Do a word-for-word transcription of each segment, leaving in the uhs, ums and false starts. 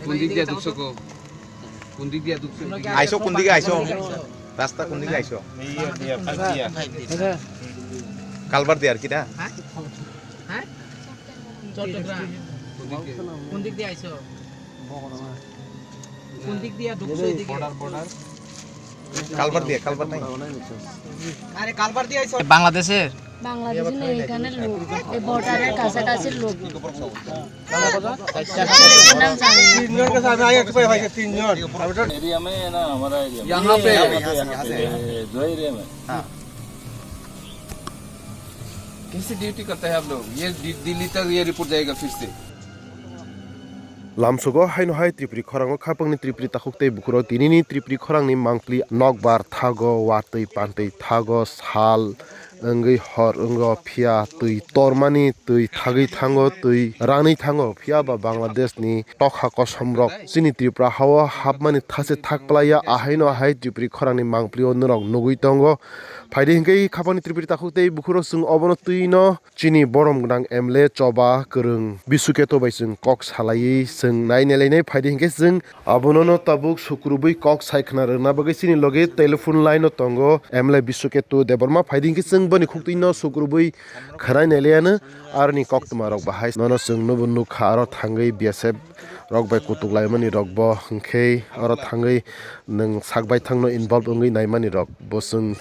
কোন দিক দিয়ে ঢুকছো গো? কোন দিক দিয়ে ঢুকছো? আইসো কোন দিকে আইসো? রাস্তা কোন দিকে আইসো? কালবার দিয়ে আর কি না? হ্যাঁ? চট্টগ্রাম। কোন দিক দিয়ে? কোন দিক দিয়ে আইসো? কোন দিক দিয়ে ঢুকছো এদিকে? Border, border. কালবার দিয়ে, কালবার নাই। আরে কালবার দিয়ে আইসো। বাংলাদেশের? বাংলাদেশি না, এখানে লোক, এই বর্ডারের কাছাকাছি লোক। তিনজন কে সামনে আগে একটু ভাই, তিনজন। एरिया में है ना, हमारा एरिया में। यहाँ पे। ये जो एरिया में। हाँ। कैसी ड्यूटी करते हैं आप लोग? ये दि-, दिल्ली तक ये रिपोर्ट जाएगा फिर से। Lamsogo haino hai Tripuri khorango khapangni Tripuri takhuk tei bukhuro tinini Tripuri khorangni mangpli nokbar thago, watwi pantwi thago, sal wngwi hor wngo, phiya twi tormani, twi thagwi thango, twi ranwi thango, phiya ba Bangladeshni tokha kosomrok chini Tripura hao hapmani thase thak plaiya, ahaino hai Tripuri khorangni mangplio norok nugwi tongo. Phaidi hinkhe khapangni Tripuri takhuk tei bukhuro chwng obono twino chini borom gwnang M L A choba kwrwng Bisu Keto bai chwng kok salaiwi chwng nai nailainai. Phaidi hinkhe chwng abonono tabuk sukrubwi kok sai khna rwna bagwi chini loge telephone line-o tongo M L A Bisu Keto Debbarma. Phaidi hinkhe chwng boni khuktwino sukrubwi khwnai nailaiano, aroni koktwma rok bahai nono chwng nubo nukha, aro thangwi B S F rok bai kutuk laimani rok bo, hinkhe oro thangwi nwng sak baithangno involve wngwi naimani rok bo chwng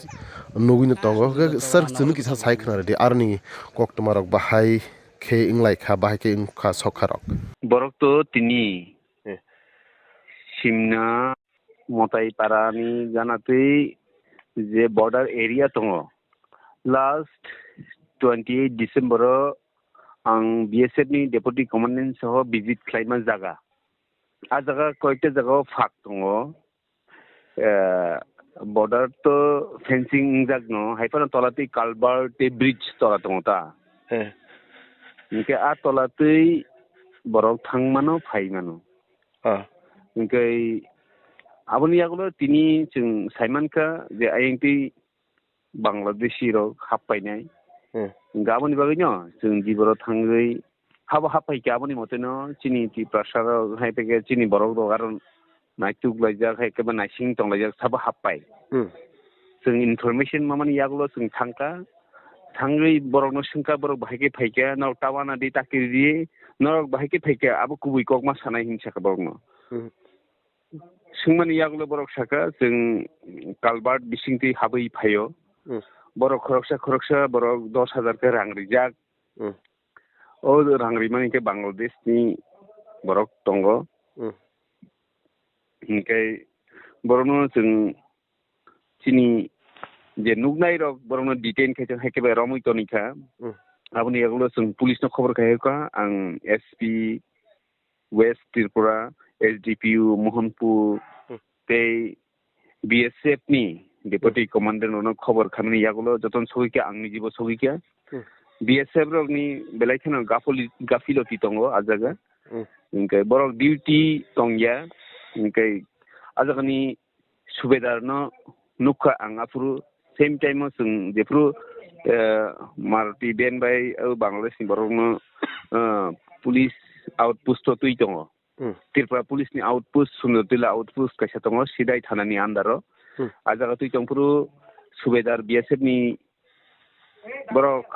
nugwi no tongo. Hwnkhe sir, chwngno kisa sai khna rwdi, aroni koktwma rok bahai khe wnglaikha, bahai khe wngkha sokha rok. Borok to tini Eh. Simna Motai Parani ganatwi je border area tongo. Last twenty eight December o ang B S F ni Deputy Commandant soho visit khlaima jaga. A jaga koyekta jaga o phak tongo. Eh, border to fencing wngjak no, hai phano tola tei culvert tei bridge tola tongo ta. Eh. Hinkhe a tola twi borok thang mano, phai mano. Ah. Hinkhe aboni yagulo tini chwng sai mankha je ayang twi Bangladeshi rok hap painai. Hmm. Hinkhe aboni bagwino chwng diboro thangwi habo hap paikha, aboni moteno chini Tiprasa rok hai paikha, chini borok rok aro naituk laijak, hai khe bo naising tong laijak, sabo hap pai. Hmm. Chwng information mamani yagulo chwng thangkha, thangwi borokno swngkha, borok bahai khe phaikha, norok ta uanadi ta kiridi, norok bahai khe phaikha, abo kubui kok ma sanai hinwi sakha borokno. Hmm. Swngmani yagulo borok sakha, chwng culvert bisingtwi habwi phaio. Hmm. Borok khoroksa khoroksa borok dos hajar khe rang rijak. Hmm. O rang rimani khe Bangladesh ni borok tongo. Hmm. Hinkhe borokno chwng chini je nuknai rok borokno detain khe chwng hai khe bai romwi tonikha. Hmm. Aboni yagulo chwng police no khobor khai kha, ang S P West Tripura, S D P O Mohanpur, Hmm. tei B S F ni Deputy Hmm. Commandant rokno khobor khamani yagulo jotono sogwi kha, ang nijibo sogwi kha. Hmm. B S F rokni belai kheno gafoli-, gafiloti tongo a jaga. Hmm. Hinkhe borok duty tongya, hinkhe a jagani subedar no nukha ang aphuru, same time o chwng jephuru, eh, Maruti van bai o Bangladesh ni borok no, eh, police outpost o twi tongo. Hmm. Tripura police ni outpost, Sundortila outpost kaisa tongo, Sidai thana ni under o. Hmm. A jaga twi tongphuru subedar B S F ni borok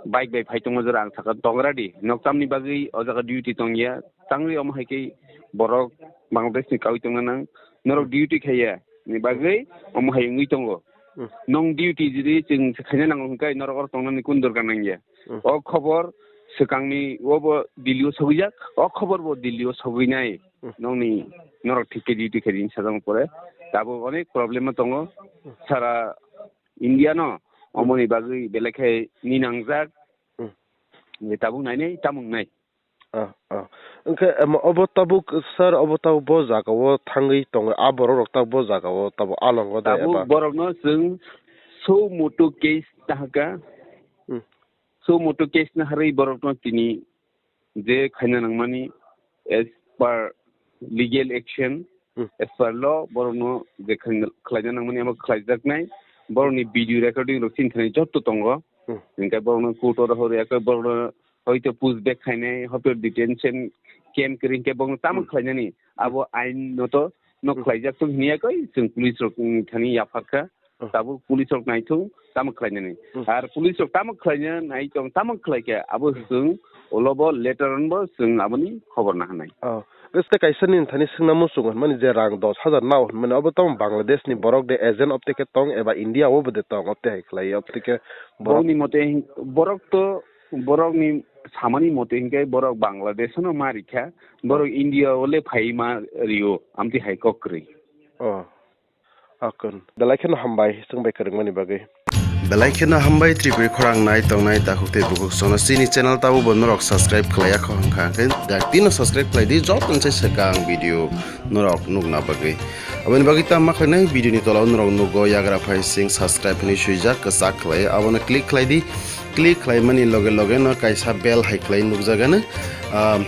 bike bai phai tongo, jora ang sakha tongra di, nok tamni bagwi o jaga duty tongya, tangwi omo hai khe borok Bangladesh ni kaui tongna nang, norok duty khaiya ni bagwi omo hai wngwi tongo. Hmm. Nong duty jodi chwng se khaina nango hwnkhe norok oro tongnani kun dorkar nangya. Hmm. O khobor swkangni obo Delhi o sogwijak, o khobor bo Delhi o sogwinai. Hmm. Nongni norok thik khe duty khaidi sajak pore tabuk onek problem o tongo. Hmm. Sara India no Hmm. omoni bagwi belai khe ninangjak. Hmm. Je tabuk nainai, tamung nai. Ah, ah. Hwnkhe, em, obo tabuk, sir, obo tabuk bo jaga o thangwi tongo, a borok rok tabuk bo jaga o tabuk alongo de eba? Tabuk borok no chwng so moto case tahaka. Hmm. So moto case na harwi borok no tini je khaina nangmani as per legal action, Hmm. as per law, borokno je khlaina, khlaina nangmani amo khlaijaknai, borokni video recording rok chini thani jotto tongo. Hmm. Hinkhe borokno court order horya khe borokno hoito push back khainai, hoito detention scam kwrwi hinkhe bono tamo Hmm. khlainani, Hmm. abo ain noto no Hmm. khlaijak tong hini yakoi, chwng police rok, mm, thani yaphar kha. Hmm. Tabuk police rok naithung tamo khlainani. Hmm. Ar police rok tamo khlaina nai tong, tamo khlai khe abo Hmm. chwng ulo bo later on bo chwng aboni khobor na hanai. Oh. Bwswk kaisa nini thani swngna muchungo hwnmani je rang dos hajar nao hwnmani, obo tamo Bangladesh ni borok de agent of teke tong eba India o bo de tong, obte hai khlai, obte ke borok Boni mote hin-, borok to, borok ni samani mote hinkhe borok Bangladesh no ma rikha, borok India o le phai ma rio, amti hai kok kwrwi. Oh. Akon. Belai kheno hambai, chwng bai kwrwngmani bagwi. Belai kheno hambai Tripuri khorang nai tongnai takhuk tei bukhuk sono chini channel tabo bo norok subscribe khlaiya kho hwnkha, hwnkhe dak tino subscribe khlai di, joto ni sai swkang video norok nukna bagwi. Aboni bagwi tamo khlainai video ni tola o norok nugo yagra phai sing subscribe hinwi swijak kwchak khlai, abono click khlai di, click khlaimani loge loge no kaisa bell hai khlai nukjagano. Ah,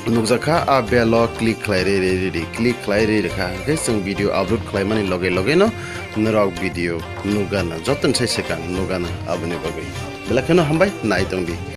nukjakha, a bell o click khlai ri ri ri ri, click khlai ri ri kha, hwnkhe chwng video upload khlaimani loge loge no norok video nugana, joto ni sai swkang nugana aboni bagwi. Belai kheno hambai, nai tong di.